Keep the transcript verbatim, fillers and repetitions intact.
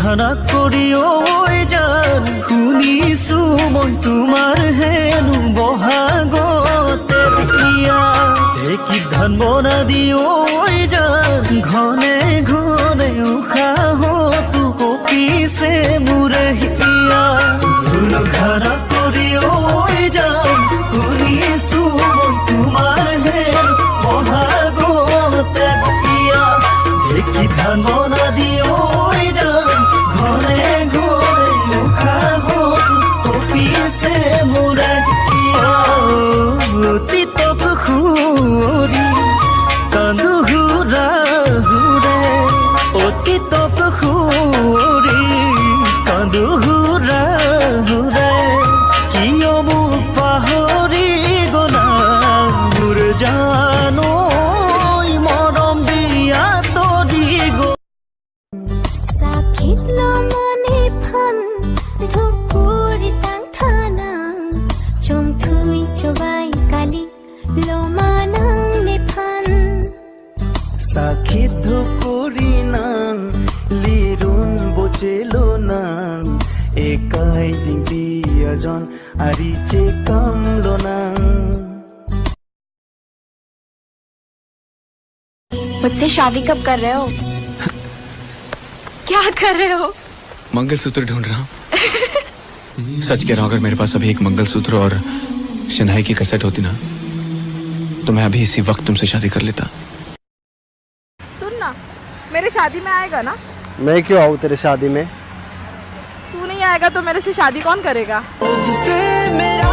Anak kori oi jan, huni sumon tumar henu bohagote iya. Dekit dhan bona di oi jan, ghone ghone ukha ho tu kopi se mure iya. Lulu khana kori oi jan, huni sumon tumar henu bohagote iya. Dekit dhan bona di oi jan, ghone ghone ukha ho tu kopi se mure iya. Oti tok khuri kandu hura hure. Oti tok khuri kandu hura hure. Kiyo mu pahori gona mur janoi morom diya to digo. Sakit lo mane phan, dhukuri tang thanang, chongthui chobai kali lo manang nephan. Sakit dhukuri nang, lirun bochelo nang, ekai dingpi arjon ari chekam lo nang. मुझसे शादी कब कर रहे हो? क्या कर रहे हो? मंगलसूत्र ढूंढ रहा हूँ। सच कह रहा हूँ, अगर मेरे पास अभी एक मंगलसूत्र और शहनाई की कैसेट होती ना, तो मैं अभी इसी वक्त तुमसे शादी कर लेता। सुन ना, मेरे शादी में आएगा ना? मैं क्यों आऊँ तेरे शादी में? तू नहीं आएगा तो मेरे से शादी कौन करेगा? तुझसे मेरा